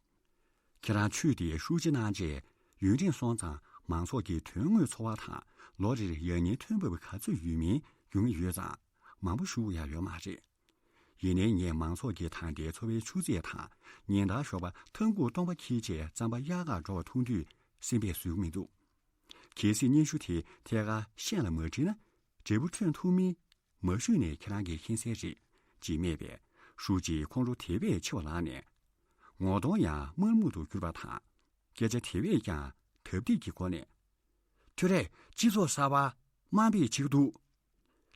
ཁྱེད་རང་ཆུས་དེ་ཧྲུའུ་ཅི་གནང་རྗེས་ཡུན་རིང་སོང་ཙང་ མང་ཚོགས་ཀྱི་དོན་དངོས་འཚོ་བ་དང་ལོ་རེར་ཡང་སྙིང་ཐོན་འབབ་ག་ཚོད་ཡོད་མིན་ཡོང་གི་ཡོད་ཙང་མང་པོ་ཞུ་དགོས་ཡ་ཡོད་མ་རེད། ཡིན་ནའི་ངས་མང་ཚོགས་ཀྱི་ད་ལྟའི་འཚོ་བའི་ཆུ་ཚད་དང་ཉིན་ལྟར་ཞོགས་པ་ཐང་ཁུག་སྟོང་པ་འཁྱེར་བྱས་རྩམ་པ་གཡར་གར་འགྲོ་བ་མཐོང་དུས་སེམས་པས་བཟོད་ཀྱི་མི་འདུག་གལ་སྲིད་སྙན་ཞུ་དེ་ཐད་ཀར་ཤན་ལ་མ་བྲིས་ན་འབྲས་བུ་ཐོན་ཐུབ་མིན་མ་ཞུས་ནས་ཁྱེད་རང་གིས་མཁྱེན་གསལ་རེད་ཅེས་སྨྲས་པས། ཧྲུའུ་ཅིས་ཁོང་ཁྲོ་དེ་བས་ཆེ་བ་ལངས་ནས་ངོ་གདོང་ཡང་དམར་སྨུག་ཏུ་གྱུར་པ་དང་། སྐད་ཆ་དེ་བས་ཀྱང་དབ་སྟེགས་ཀྱི་སྒོ་ནས། ཁྱོད་རས་སྤྱི་ཚོགས་གསར་པ་དམའ་འབེབས་བྱེད་ཀྱི་འདུག་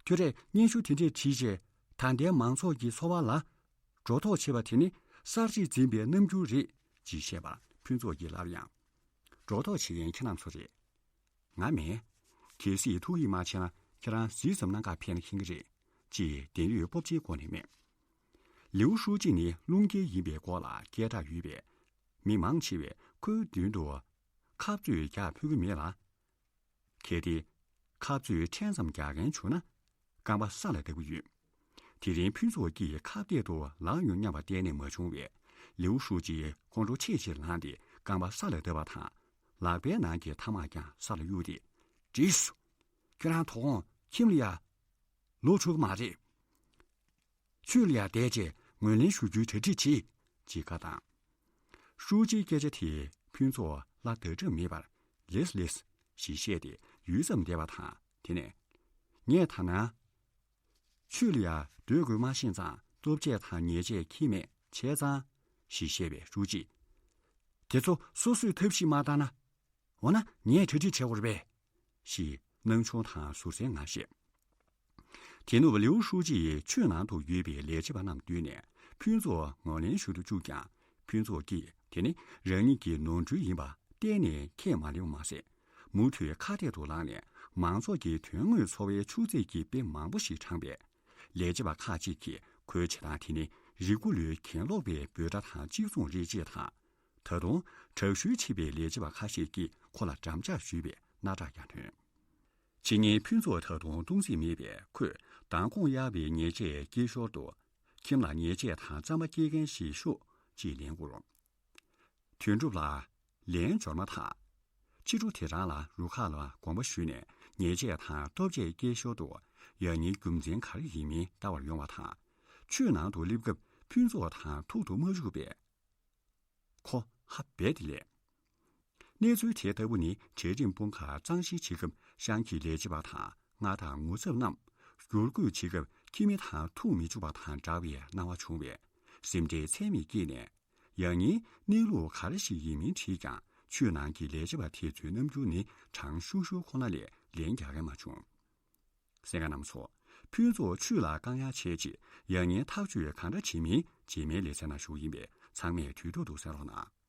ཁྱོད་རས་སྙན་ཞུ་དེ་འདྲས་བྲིས་རྗེས་ད་ལྟའི་མང་ཚོགས་ཀྱི་འཚོ་བ་ལ་སྒྲོ་འདོགས་བྱེད་པ་དེ་ནི་གསར་བརྗེས་འཛིན་པའི་རྣམ་འགྱུར་རེད་ཅེས་བཤད་པར་ཕུན་ཚོགས་ཀྱིས་སླར་ཡང་། སྒྲོ་འདོགས་བྱེད་མཁན་ཁྱེད་རྣམ་ཚོ་རེད། ང་མིན། གལ་སྲིད་ཐུགས་ཡིད་མ་ཆེས་ན་ཁྱེད་རང་གཟིགས་ཙམ་གནང་ག་ཕེབས་ན་ཤེས་ཀྱི་རེད། ཅེས་བདེན་ཡོད་སྤོབས་ཆེའི་སྒོ་ནས་སྨྲས། ལིའུ་ཧྲུའུ་ཅི་ནི་རླུང་རྒྱལ་ཡིན་པའི་སྐོར་ལ་སྐད་གྲགས་ཡོད་པས། མི་མང་ཆེ་བས་ཁོའི་མདུན་དུ་ཁ་རྩོད་རྒྱག་ཕོད་ཀྱི་མེད་ལ། གལ་ཏེ་ཁ་རྩོད་ཕྲན་ཙམ་རྒྱག་མཁན་བྱུང་ན་རྐང་པ་ས་ལ་བརྡབ་ཀྱི་ཡོད། དེ་རིང་ཕུན་ཚོགས་ཀྱིས་ཁ་གཏད་དུ་ལངས་ཡོང་སྙམ་པ་གཏན་ནས་མ་བྱུང་བས། ལིའུ་ཧྲུའུ་ཅིས་ཁོང་ཁྲོ་ཆེས་ཆེར་ལངས་ཏེ་རྐང་པ་ས་ལ་བརྡབས་པ་དང་། ལག་པའི་ནང་གི་ཐ་མག་ཀྱང་ས་ལ་གཡུགས་ཏེ། བྲིས་སོ། ཁྱོད་རང་དོ་དགོང་ཁྱིམ་ལ་ཡ་ལོག་ཆོག་གི་མ་རེད། ཆོས་ལ་ཡ་བསྡད་རྗེས་ངོས་ལེན་ཞུ་རྒྱུའི་གྲ་སྒྲིག་བྱེད། ཅེས་བཀའ་བཏང་། ཧྲུའུ་ཅིའི་སྐད་ཆ་དེས་ཕུན་ཚོགས་ལ་བརྡ་འཁྲབ་མེད་པར་ལེས་ལེས་ཞེས་བཤད་དེ་ཡུད་ཙམ་བསྡད་པ་དང་། དེ་ནས། ངས་ད་ནང་ཆོས་ལ་ཡ་སྡོད་དགོས་མ་ཤེས་ཙང་ལྟོ་ཆས་དང་ཉལ་ཆས་ཁྱིམ་མེད་བྱས་ཙང་ཞེས་བཤད་པའི་ཧྲུའུ་ཅི། དེ་ཚོ་སོ་སོས་ཐབས་ཤེས་མ་བཏང་ན། འོ་ན་ངས་གྲ་སྒྲིག་བྱེད་དགོས་རེད་པས། ཞེས་སྣང་ཆུང་དང་ཟུར་ཟའི་ངང་བཤད། དེ་ནུབ་ལིའུ་ཧྲུའུ་ཅི་ཡིས་ཆུའི་ནང་དུ་ཡོད་པའི་ལས་བྱེད་པ་རྣམས་བསྡུས་ནས་ཕུན་ཚོགས་ངོས་ལེན་ཞུ་དུ་བཅུག་ཀྱང་། ཕུན་ཚོགས་ཀྱིས་དེ་ནི་རང་ཉིད་ཀྱི་ནོར་འཁྲུལ་ཡིན་པ་གཏན་ནས་ཁས་མ་ལེན་པ་མ་ཟད། མུ་མཐུད་ཁ་གཏད་དུ་ལངས་ནས་མང་ཚོགས་ཀྱི་དོན་དངོས་འཚོ་བའི་ཆུ་ཚད་ཀྱི་དཔེ་མང་པོ་ཞིག་དྲངས་པས། ལས་བྱེད་པ་ཁག་ཅིག་གིས་ཁོའི་བྱེད་སྟངས་དེ་ནི་རིགས་རྒོད་ལོས་གྱེན་ལོག་པའི་འབོད་སྒྲ་དང་གཅིག་མཚུངས་རེད་ཅེས་དང་། ད་དུང་དྲག་ཤུལ་ཆེ་བའི་ལས་བྱེད་པ་ཁ་ཤས་ཀྱིས་ཁོ་ལ་འགྲམ་ལྕག་གཞུས་པའི་སྣ་ཁྲག་ཀྱང་ཐོན། ཕྱི་ཉིན་ཕུན་ཚོགས་ད་དུང་གཏོང་རྩིས་མེད་པས། ཁོས་མདང་དགོང་གཡར་བའི་ཉལ་ཆས་སྐྱེལ་ཞོར་དུ། ཁྱིམ་ལ་ཉལ་ཆས་དང་རྩམ་པ་སྐྱེལ་མཁན་ཞིག་ཤོག་ཅེས་ལན་བསྐུར། དོན་གྲུབ་ལགས། ལན་འབྱོར་མ་ཐག་ཕྱི་དྲོ་དེ་རང་ལ་རུ་ཁག་ལ་དགོངས་པ་ཞུས་ནས་ཉལ་ཆས་དང་ལྟོ་ཆས་སྐྱེལ་ཞོར་དུ། ཡང་སྙིང་རྒྱུ་མཚན་ག་རེ་ཡིན་མིན་ལྟ་བར་ཡོང་བ་དང་། ཆུའི་ནང་དུ་སླེབས་སྐབས་ཕུན་ཚོགས་དང་ཐུག་ཏུ་མ་བཅུག་པས། ཁོ་ཧ་བས་ཏེ་ལས། གནས་ཚུལ་དེ་ལྟ་བུ་ནི་གྲལ་རིམ་དཔུང་ཁག་གཙང་བཤེར་བྱེད་སྐབས་ཤང་གི་ལས་བྱེད་པ་དང་ང་དང་ངོ་ཚབ་རྣམས་བསྒྱུར་བཀོད་བྱེད་སྐབས་ཁྱིམ་མི་དང་ཐུག་མི་བཅུག་པ་དང་འདྲ་བའི་སྣང་བ་བྱུང་བས་སེམས་ཁྲལ་ཚད་མེད་སྐྱེས་ནས། ཡང་སྙིང་གནས་ལུགས་ག་རེ་ཞིག་ཡིན་མིན་དྲིས་ཀྱང་ཆུ་ནང་གི་ལས་བྱེད་པ་དེ་ཚོའི་རྣམ་འགྱུར་ནི་གྲང་ཤུར་ཤུར་ཁོ་ན་ལས་ལན་རྒྱག་མཁན་མ་བྱུང་། གསན་མཁན་རྣམ་ཚོ། ཕུན་ཚོགས་ཆུ་ལ་བཀག་ཉར་བྱས་རྗེས་ཡང་སྙིང་ཐག་གཅོད་གང་འདྲ་བྱེད་མིན་རྗེས་མའི་ལེ་ཚན་ནང་ཞུ་ཡིན་པས་ཚང་མས་དུས་ཐོག་ཏུ་གསན་རོགས་གནང་།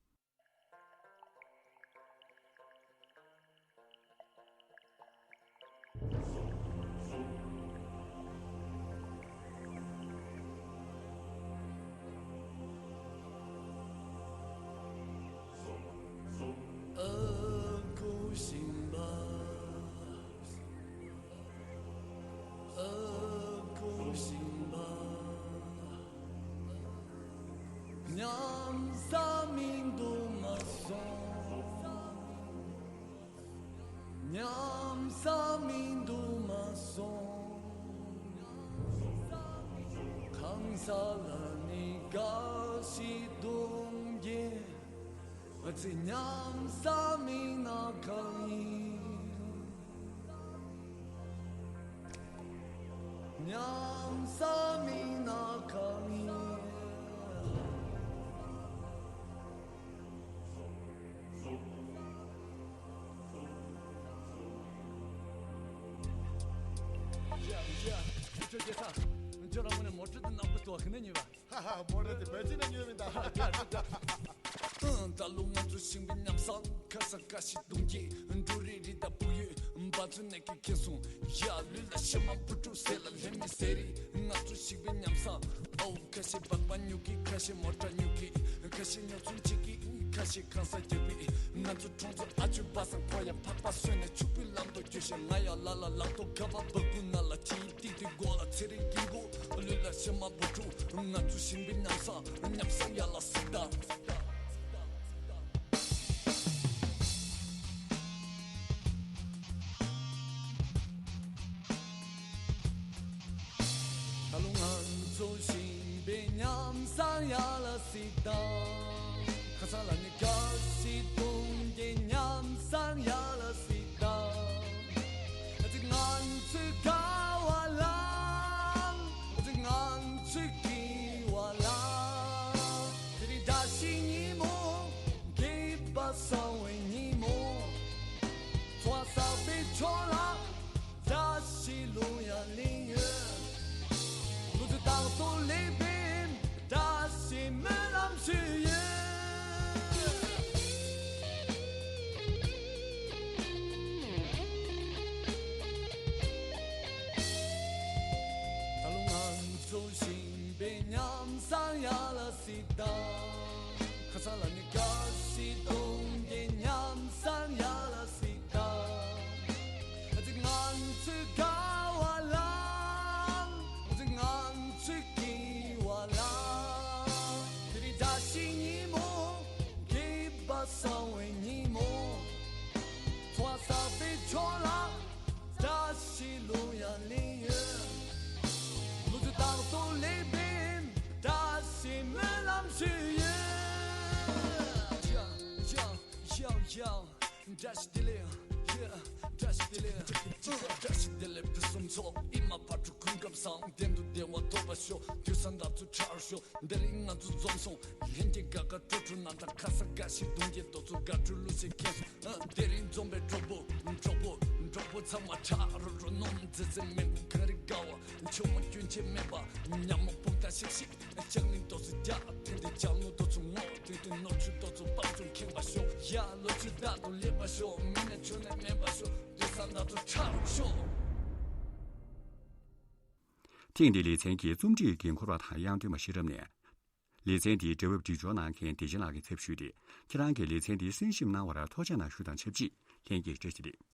ཉམས་ས་མི་འདུག་མ་སོང་། ཉམས་ས་མི་འདུག་མ་སོང་། ཁང་ས་ལ་ནི་དགའ་ཞིག་གདུང་རྒྱན། ཨ་ཙི་ཉམས་ས་མི་ན་གང་ཡིན། ཉམས་ས་མི་ན་གང་ཡིན། Yeah, yeah. ཁྱོད་ཁྱོད་ཁྱོད་ཁྱོད་རང་ངོ་ནས་མོ་ཊ་དེ་ནག་པོ་ཏོ་ཁ་ནས་ཉོས་པ། ཧ་ཧ། མོ་ཊ་དེ་བེད་སྤྱད་ནས་ཉོས་མིན་ད། ད་ལོ་ང་ཚོ་ཞིང་པའི་ཉམས་སང་ཁ་ས་ཁ་ཤི་གདུང་གི་འབྲུ་རིགས་རི་དྭགས་བུ་ཡུག་འབའ་ཚོ་ནས་ཀྱི་ཁྱེར་སོང་། ཡ་ལུས་ལ་ཤི་མ་བུ་ཕྲུག་ཟེར་ལ་ལྷད་མི་ཟེར་རི། ང་ཚོ་ཞིང་པའི་ཉམས་སང་ཨོ། ཁ་ཤས་སྦག་སྦག་ཉོ་གི། ཁ་ཤས་མོ་ཊ་ཉོ་གི། ཁ་ཤས་ཉོ་ཚོང་བྱེད་ཀྱི། ཁ་ཤས་ཁང་ས་རྒྱག་པའི། ང་ཚོ་གྲོང་ཚོ་ཨ་ཅོ་པ་སངས་ཁོ་ཡང་ཕག་པ་སོན་ནས་ཕྱུག་པོའི་ལམ་དུ་བསྐྱོད་བཞིན། ང་ཡང་ལ་ལ་ལག་ཐོག་ཁ་པར་སྦ་ཁུག་ནང་ལ་ཁྱིའི་ཏིག་ཏིག་མགོ་ལ་ཚེ་རིང་གི་མགོ་ལུས་ལ་ཤི་མ་བུ་ཕྲུག་ང་ཚོ་ཞིང་པའི་ཉམས་སང་ཉམས་སང་ཡ་ལ་སི་ད། ཁ་སང་ལ་ནི་དགའ་བཞིན་གདུང་རྒྱུད་ཉམས་སང་ཡ་ལ་སྲིད་དང་། ཨ་ཙི་ང་ཚོའི་དགའ་བ་ལ། ཨ་ཙི་ང་ཚོའི་སྐྱིད་པ་ལ། དེ་རིང་བཀྲ་ཤིས་ཉིན་མོ། སྐྱིད་པ་གསང་བའི་ཉིན་མོ། འཚོ་བ་གསར་པའི་ཕྱོགས་ལ། བཀྲ་ཤིས་རླུང་ཡང་ལྡིར་ཡོད། ལོ་ཚོད་རྟག་ཏུ་སླེབས་པའི་བཀྲ་ཤིས་སྨོན་ལམ་ཞུས་ཡོད། ད་ལོ་ང་ཚོ་ཞིང་པའི་ཉམས་སང་ཡ་ལ་སྲིད་དང་། ཁ་སང་ལ་ནི་དགའ་བཞིན་གདུང་རྒྱུད་ཉམས་སང་ཡ་ལ་སྲིད་དང་། ཨ་ཙི་ང་ཚོའི་དགའ་བ་ལ། ཨ་ཙི་ང་ཚོའི་སྐྱིད་པ་ལ། དེ་རིང་བཀྲ་ཤིས་ཉིན་མོ། སྐྱིད་པ་གསང་བའི་ཉིན་མོ། འཚོ་བ་གསར་པའི་ཕྱོགས་ལ། བཀྲ་ཤིས་རླུང་ཡང་ལྡིར་ཡོད། ལོ་ཚོད་རྟག་ཏུ་སླེབས་པའི་བཀྲ་ཤིས་སྨོན་ལམ་ཞུས་ཡོད། Yo, yo, yo, yo. བཀྲ་ཤིས་བདེ་ལེགས། Yeah. བཀྲ་ཤིས་བདེ་ལེགས། བཀྲ་ཤིས་བདེ་ལེགས་ཕུན་སུམ་ཚོགས། ཨི་མ་བག་དྲོ་སྐུ་ཁམས་བཟང་། གཏན་དུ་བདེ་བ་ཐོབ་པར་ཤོག་དུས་བཟང་རབ་ཏུ་ཆར་ཤོག་དེ་རིང་ང་ཚོ་འཛོམས་སོང་། ལྷན་སྐྱེས་དགའ་དགའ་སྤྲོ་སྤྲོ་རྣམ་དག་ཁ་སང་དགའ་བཞིན་གདུང་རྒྱུད་རྡོ་ཚོ་དགའ་སྤྲོའི་གླུ་གཞས་མཁྱེན་སོང་། ཨ། དེ་རིང་འཛོམས་པའི་གྲོགས་པོ། གྲོགས་པོ། གྲོགས་པོ་ཚང་མ་ཁྲ་རོ་རོ་ནོམ་ཙེ་ཙེ་མེ་འགུག་གངས་རི་དགའ་བ། ཆུ་མོ་སྐྱོན་ཆེན་མེད་པ། ཉ་མོ་སྤུ་ལྟར་ཤིག་ཤིག་ལྕགས་གླིང་རྡོ་ཚོ་རྒྱག་ཐེངས་འདི་ལྕགས་ལུང་རྡོ་ཚོ་ངོ་ཐེངས་འདི་ནོར་ཆུ་རྡོ་ཚོ་དཔལ་འབྱོར་ཁེངས་པ་ཤོག་ཡ་ལོ་ཚོད་རྟག་ཏུ་སླེབས་པ་ཤོག་མི་ནས་ཆུ་ནས་མེད་པ་ཤོག་དུས་བཟང་རབ་ཏུ་ཆར་ཤོག་ཐེངས་འདིའི་ལེ་ཚན་གྱི་རྩོམ་སྒྲིག་འགན་འཁུར་བ་དང་དབྱངས་སྒྲོན་མ་ཤེས་རབ་ནས། ལེ་ཚན་འདིའི་འབྲེལ་བ་སྒྲིག་སྦྱོར་གནང་མཁན་བདེ་ཆེན་ལགས་ཀྱི་ཚབ་ཞུས་ཏེ། ཁྱེད་རང་གིས་ལེ་ཚན་འདི་གསན་ཞིབ་གནང་བར་ཐུགས་རྗེ་གནང་ཞུ་དང་ཆབས་ཅིག་ལྷན་རྒྱས་བཀྲ་ཤིས་བདེ་ལེགས།